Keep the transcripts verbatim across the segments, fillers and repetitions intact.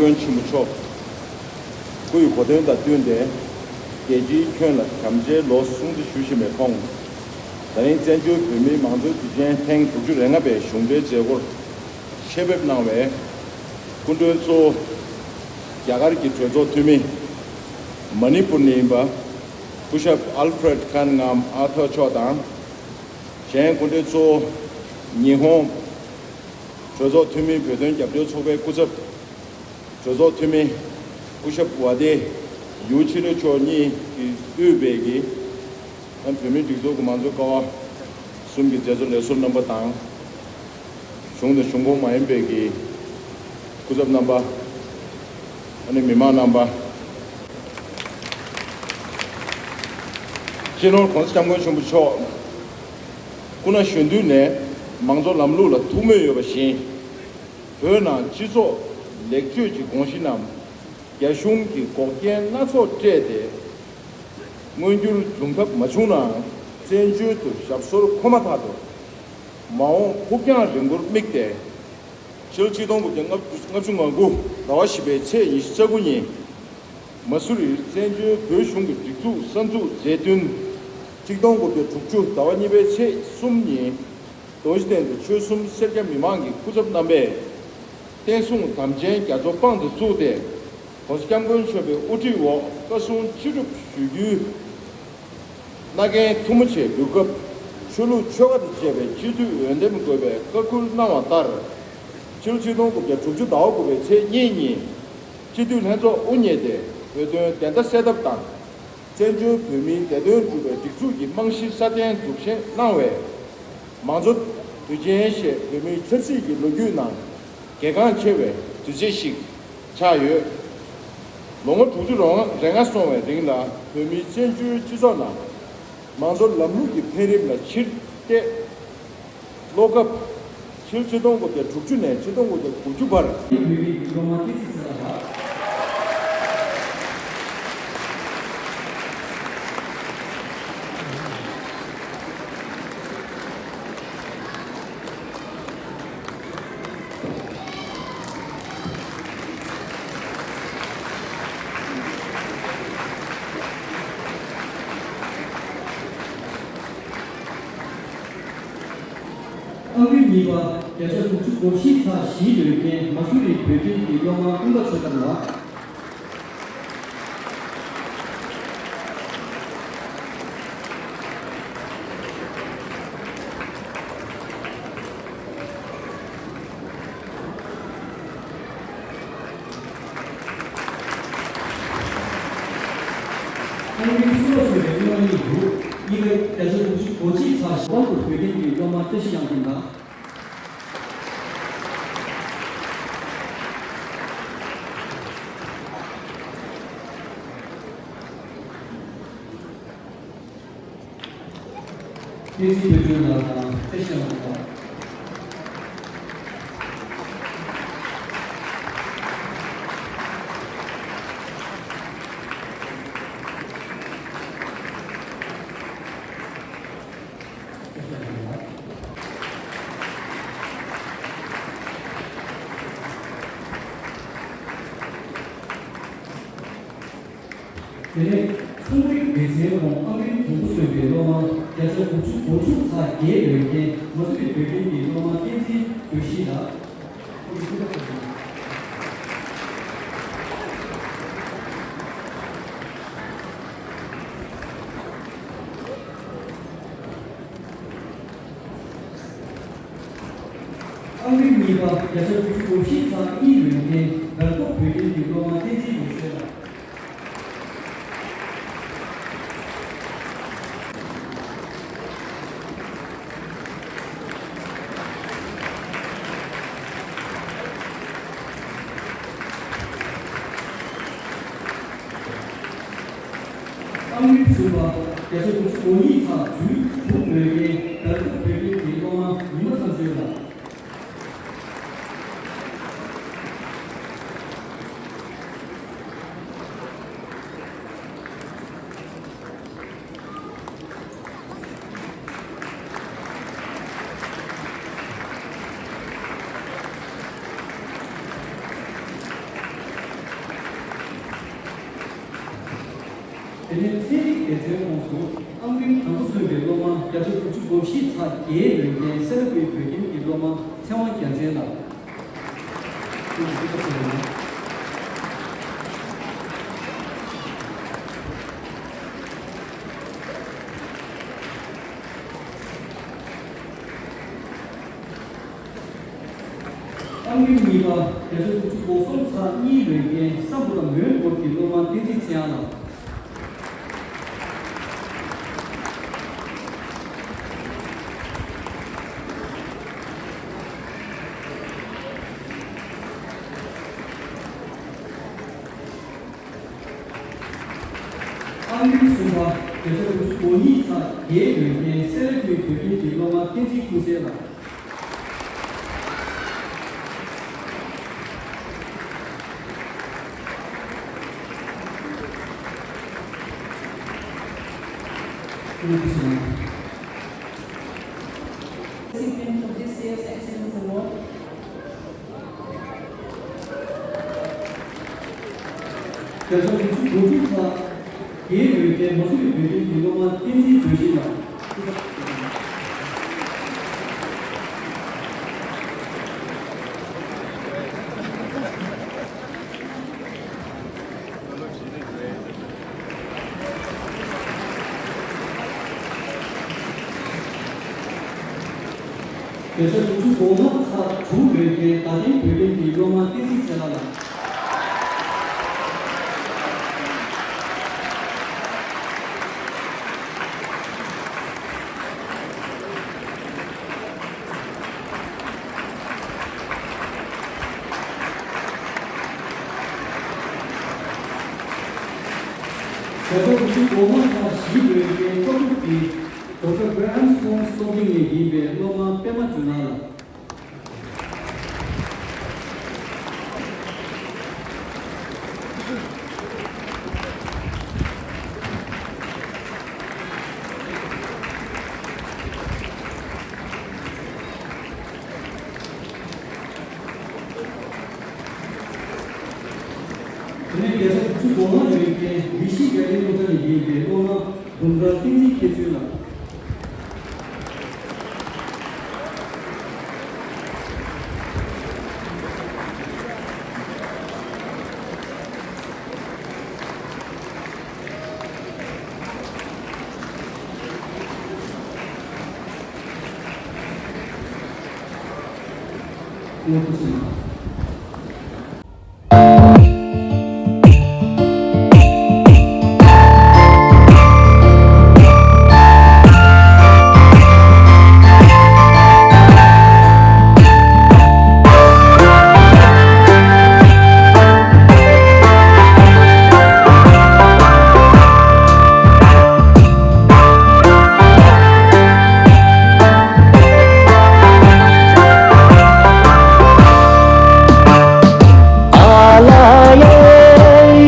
མགོན་ཆེན་པོ་མཆོག་སྐུ་ཡི་གོ་སྟོན་དང་བསྟུན་ཏེ། རྒྱལ་སྤྱིའི་ཁྱོན་ལ་བྱམས་བརྩེའི་ལོ་གསུང་བརྩི་ཞུ་བཞིན་པའི་ཁོང་། ད་རིང་བཙན་བྱོལ་བོད་མིའི་མང་གཙོའི་དུས་ཆེན་ཐེངས་དྲུག་ཅུ་རེ་ལྔ་པའི་གཞུང་འབྲེལ་མཛད་སྒོར་ཆེད་ཕེབས་གནང་བའི་སྐུ་མགྲོན་གཙོ་བོ། རྒྱ་གར་གྱི་གྲོས་ཚོགས་འཐུས་མི། མ་ནི་པུར་ནས་ཡིན་པ། སྐུ་ཞབས་ཨལ་ཧྥི་རེད་ཁཱན་ངམ་ཨར་ཐར་མཆོག་དང་། གཞན་སྐུ་མགྲོན་གཙོ་བོ། ཉི་ཧོང་གྲོས་ཚོགས་འཐུས་མི་བོད་དོན་རྒྱབ་སྐྱོར་ཚོགས་པའི་སྐུ་ཚབ། གྲོས་ཚོགས་འཐུས་མི་སྐུ་ཞབས་ཝ་ཏེ་ཡུ་ཆི་རོ་མཆོག་གཉིས་ཀྱིས་དབུས་པའི་གི་ཨ་བོད་མིའི་སྒྲིག་འཛུགས་ཀྱི་མང་གཙོའི་ཀ་བ་གསུམ་གྱི་མཛད་གཙོ་ལས་ཟུར་རྣམ་པ་དང་། གཞུང་དང་གཞུང་ཁོངས་མ་ཡིན་པའི་གི་སྐུ་ཚབ་རྣམ་པ། ཨ་ནི་མི་མང་རྣམ་པ། སྤྱི་ནོར་༸གོང་ས་༸སྐྱབས་མགོན་ཆེན་པོ་མཆོག་སྐུ་ན་གཞོན་དུས་ནས་མང་གཙོ་ལམ་ལུགས་ལ་ཐུགས་མོས་ཡོད་པ་བཞིན། བོད་ནང་སྤྱི་ཚོགས་ལེགས་བཅོས་ཀྱི་དགོངས་གཞི་རྣམས་རྒྱ་གཞུང་གིས་འགོག་རྐྱེན་སྣ་ཚོགས་སྤྲད་དེ། མངོན་འགྱུར་འབྱུང་ཐབས་མ་བྱུང་ནའང་། བཙན་བྱོལ་དུ་ཞབས་སོར་འཁོད་མ་ཐག་ཏུ། མ་འོངས་ཕུགས་རྒྱང་རིང་པོར་དམིགས་ཏེ། ཕྱི་ལོ་ཆིག་སྟོང་དགུ་བརྒྱ་ལྔ་བཅུ་ང་དགུ་ཟླ་བ་བཞི་པའི་ཚེས་ཉི་ཤུ་རྩ་དགུ་ཉིན། མ་སུ་རིར་བཙན་བྱོལ་བོད་གཞུང་གི་སྒྲིག་འཛུགས་གསར་འཛུགས་མཛད་བསྟུན། ཆིག་སྟོང་དགུ་བརྒྱ་དྲུག་ཅུ་ཟླ་བ་གཉིས་པའི་ཚེས་གསུམ་ཉིན། རྡོ་རྗེ་གདན་དུ་ཆོལ་གསུམ་སེར་སྐྱ་མི་མང་གི་སྐུ་ཚབ་རྣམ་པས། བསྟན་སྲུང་དམ་ཅན་རྒྱ་མཚོ་དཔང་དུ་བཙུགས་ཏེ། ༸གོང་ས་༸སྐྱབས་མགོན་ཆེན་པོའི་དབུ་ཁྲིད་འོག་བཀའ་གསུང་ཅི་སྒྲུབ་ཞུ་རྒྱུའི་མནའ་གན་ཐུ་མོ་ཆེ་འབུལ་སྐབས། ཆོས་ལུགས་ཆོལ་ཁ་དང་བཅས་པའི་སྤྱི་འཐུས་འོས་འདེམས་དགོས་པའི་བཀའ་བཀོད་གནང་བ་ལྟར། ཕྱི་ལོ་ཆིག་སྟོང་དགུ་བརྒྱ་དྲུག་ཅུ་ཟླ་བ་དགུ་པའི་ཚེས་གཉིས་ཉིན། སྤྱི་འཐུས་ལྷན་ཚོགས་དབུ་བརྙེས་ཏེ། བོད་དོན་བདེན་མཐའ་གསལ་ཐབས་དང་། བཙན་བྱོལ་བོད་མིའི་བདེ་དོན་སྒྲུབ་པའི་སྒྲིག་འཛུགས་ཀྱི་རྨང་གཞི་སྲ་བརྟན་སྒྲུབ་བཞེངས་གནང་བས། མང་གཙོ་དུས་ཆེན་ཞེས་བོད་མིའི་ཆབ་སྲིད་ཀྱི་ལོ་རྒྱུས་ནང་གལ་འགངས་ཆེ་བའི་དུས་ཚིགས་ཤིག་ཆགས་ཡོད། ལོ་ངོ་དྲུག་ཅུ་རེ་ལྔ་སོང་བའི་རིང་ལ། བོད་མིའི་བཙན་བྱོལ་སྤྱི་ཚོགས་ནང་མང་གཙོ་ལམ་ལུགས་ཀྱི་འཕེལ་རིམ་ལ་ཕྱིར་བལྟས། བློ་ཁ། ཕྱི་ལོ་ཆིག་སྟོང་དགུ་བརྒྱ་དྲུག་ཅུ་ནས་ཆིག་སྟོང་དགུ་བརྒྱ་དགུ་བཅུ་བར། བོད་མིའི་སློབ་མ་བསྟན་འཛིན་ཚེ་རིང་ལགས། ཨང་རིམ་གཉིས་པ། བརྒྱ་ཆ་དྲུག་ཅུ་གོ་བཞི་ཚེག་བཞིའི་འོས་འགན། མ་སུ་རི་བོད་ཁྱིམ་གྱི་སློབ་མ་ཀུན་དགའ་ཆོས་དར་ལགས། ཨང་རིམ་གསུམ་པ་སོང་བའི་སློབ་མ་གཉིས་འདུག་གཉིས་པའི་བརྒྱ་ཆ་དྲུག་ཅུ་གོ་གཅིག་ཚེག་བཞི་པ་དབང་དུ་བོད་ཁྱིམ་གྱི་སློབ་མ་བཀྲ་ཤིས་དབྱངས་ཅན་དང་། བསྟན་འཛིན་དཔལ་སྒྲོན་ལགས་དང་བཀྲ་ཤིས་དབྱངས་ལགས། དེ་ནས་ཚོང་རིག་སྡེ་ཚན་ཁོངས་ཨང་རིམ་དང་པོ་སོན་པའི་སློབ་མ་བརྒྱ་ཆ་དགུ་བཅུ་གོ་དྲུག་ཚེག་བརྒྱད་འོས་འགན། མ་སུ་རི་བོད་ཁྱིམ་གྱི་སློབ་མ་བསྟན་འཛིན་དགེ་བཤེས་ལགས། ཨང་རིམ་གཉིས་པ། བརྒྱ་ཆ་དགུ་བཅུ་གོ་བཞི་ཚེག་གཉིས་འོས་འགན། སྦེལ་ཀོབ་བོད་ཁྱིམ་གྱི་སློབ་མ་བསྟན་འཛིན་འོད་ཟེར་ལགས། ཨང་རིམ་གསུམ་པ། བརྒྱ་ཆ་དགུ་བཅུ་གོ་གཉིས་ཚེག་དྲུག་དྲུག་འོས་འགན། སྦེལ་ཀོབ་བོད་ཁྱིམ་གྱི་སློབ་མ་ཉི་མ་ཚངས་སྤྱོད་ལགས། དེ་ནས་ཚན་རིག་སྡེ་ཚན་ཁོངས་སུ་ཨང་ཀྲིམ་དང་པོ་སོན་པའི་སློབ་མ་བརྒྱ་ཆ་དགུ་བཅུ་གོ་བཞི་ཚེག་བརྒྱད་ལོན་མཁན་སེ་ར་ཁུལ་བོད་ཁྱིམ་གྱི་སློབ་མ་ཚེ་དབང་རྒྱལ་མཚན་ལགས། ཨང་ཀྲིམ་གཉིས་པ་བརྒྱ་ཆ་དགུ་བཅུ་གོ་གསུམ་ཚེག་གཉིས་ལོན་མཁན་ས་འབུ་ར་མོན་སྐོར་གྱི་སློབ་མ་བསྟན་འཛིན་ཚེ་དབྱངས་ལགས། ཨང་ཀྲིམ་གསུམ་པ་བརྒྱ་ཆ་དགུ་བཅུ་གོ་གཉིས་ཚེག་བརྒྱད་ལོན་མཁན་སེ་ར་ཁུལ་བོད་ཁྱིམ་གྱི་སློབ་མ་བསྟན་འཛིན་ཀུན་གསལ་ལགས། Recipient of this year's Excellence Award. བརྒྱ་ཆ་དགུ་བཅུ་གོ་དྲུག་ཚེག་བརྒྱད་ལོན་མཁན་མ་སུ་རི་བོད་ཁྱིམ་གྱི་སློབ་མ་བསྟན་འཛིན་ཚེ་བརྟན་ལགས། བརྒྱ་ཆ་དགུ་བཅུ་གོ་ལྔ་ཚེག་དྲུག་ལོན་མཁན་རྡ་སྟེང་བོད་ཁྱིམ་གྱི་སློབ་མ་བསྟན་འཛིན་ཚེ་ལྷ་ལགས། བརྒྱ་ཆ་དགུ་བཅུ་གོ་ལྔ་ཚེག་བཞི་ལོན་མཁན་ཀོ་ཐུག་གི་ཌོག་ཊར་གྷི་རེ་ཧམ་སི་ཧོམ་སློབ་འབྲིང་ནས་ཡིན་པའི་སློབ་མ་པད་མ་ཇོ་ནང་ལགས། དེ་ནས་བརྒྱ་ཆ་དགུ་བཅུ་གོ་ལྔ་ལོན་མཁན་མི་ཤི་རྒྱ་རིགས་སློབ་གྲྭ་ནས་ཡིན་པའི་སློབ་མ་ལྡུམ་ར་བསྟན་འཛིན་མཁས་བཙུན་ལགས། ཨ་ལ་ཡེ་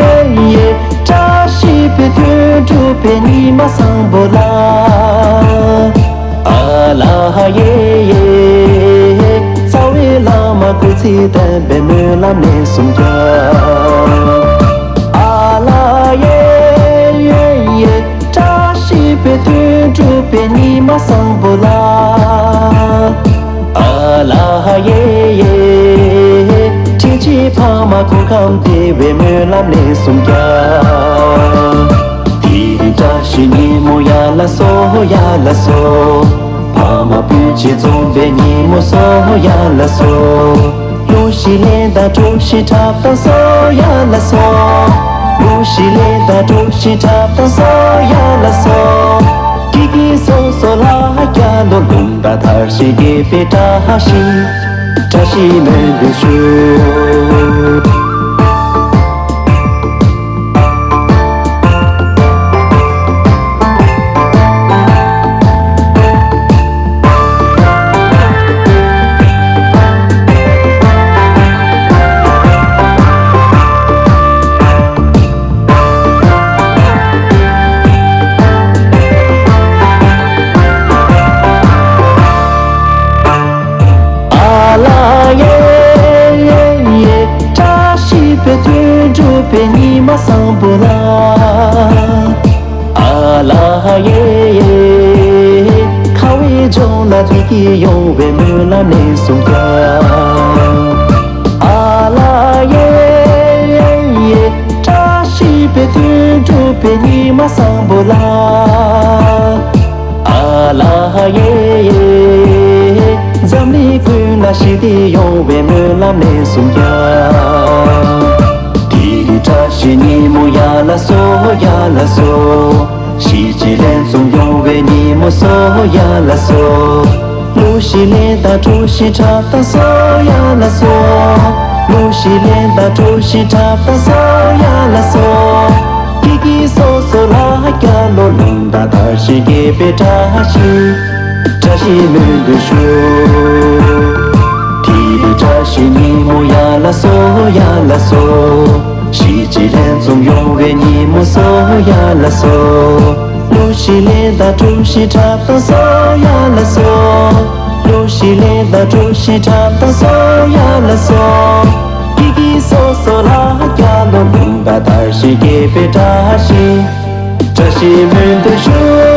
ཡེ་ཡེ། བཀྲ་ཤིས་པའི་དོན་གྲུབ་པའི་ཉི་མ་བཟང་པོ་ལ། ཨ་ལ་ཡེ་ཡེ། རྩ་བའི་བླ་མ་སྐུ་ཚེ་བརྟན་པའི་སྨོན་ལམ་ནས་སུམ་བརྒྱ། ཨ་ལ་ཡེ་ཡེ་ཡེ། བཀྲ་ཤིས་པའི་དོན་གྲུབ་པའི་ཉི་མ་བཟང་པོ་ལ། ཨ་ལ་ཡེ་ཡེ། དྲིན་ཆེན་ཕ་མ་སྐུ་ཁམས་བདེ་བའི་སྨོན་ལམ་ནས་སུམ་བརྒྱ། དེ་རིང་བཀྲ་ཤིས་ཉིན་མོ་ཡ་ལ་སོ་ཡ་ལ་སོ། ཕ་མ་སྤུན་མཆེད་འཛོམས་པའི་ཉིན་མོ་སོ་ཡ་ལ་སོ། གླུ་གཞས་ལེན་དང་གྲོགས་གཞས་འཁྲབ་དང་སོ་ཡ་ལ་སོ། གླུ་གཞས་ལེན་དང་གྲོགས་གཞས་འཁྲབ་དང་སོ་ཡ་ལ་སོ། སྐྱིད་སྐྱིད་སོ་སོ་ལ་རྒྱ་ལོ་ལུང་དང་མཐར་ཕྱིན་དགེ་བའི་བཀྲ་ཤིས། བཀྲ་ཤིས་སྨོན་འདུན་ཞུ། ཨ་ལ་ཡེ་ཡེ་ཡེ། བཀྲ་ ཉིད་ཀྱིས་ཡོང་བའི་སྨོན་ལམ་ལན་གསུམ་རྒྱག། ཨ་ལ་ཡེ་ཡེ། བཀྲ་ཤིས་པའི་དོན་འགྲུབ་པའི་ཉི་མ་བཟང་པོ་ལ། ཨ་ལ་ཡེ་ཡེ། འཛམ་གླིང་ཀུན་ལ་ཞི་བདེ་ཡོང་བའི་སྨོན་ལམ་ལན་གསུམ་རྒྱག། དེ་རིང་བཀྲ་ཤིས་ཉིན་མོ་ཡ་ལ་སོ་ཡ་ལ་སོ། ཞི་བྱེད་ལན་གསུམ་ཡོང་བའི་ཉིན་མོ་སོ་ཡ་ལ་སོ། ལུག་ཤི་ལན་དང་གྲོ་ཞིབ་ཁྲབ་དང་སོ་ཡ་ལ་སོ། ལུག་ཤི་ལན་དང་གྲོ་ཞིབ་ཁྲབ་དང་སོ་ཡ་ལ་སོ། ཀི་ཀི་སོ་སོ་ལ་སྐྱ་ལོ་ལུང་དང་དར་ཞིང་རྒྱས་པའི་བཀྲ་ཤིས། བཀྲ་ཤིས་སྨོན་འདུན་ཞུ། དེ་རིང་བཀྲ་ཤིས་ཉིན་མོ་ཡ་ལ་སོ་ཡ་ལ་སོ། ཞི་བྱེད་ལན་གསུམ་ཡོང་བའི་ཉིན་མོ་སོ་ཡ་ལ་སོ། ལུག་ཤི་ལན་དང་གྲོ་ཞིབ་ཁྲབ་དང་སོ་ཡ་ལ་སོ། ལུག་ཤི་ལན་དང་གྲོ་ཞིབ་ཁྲབ་དང་སོ་ཡ་ལ་སོ། ཀི་ཀི་སོ་སོ་ལ་སྐྱ་ལོ་ལུང་དང་དར་ཞིང་རྒྱས་པའི་བཀྲ་ཤིས། བཀྲ་ཤིས་སྨོན་འདུན་ཞུ།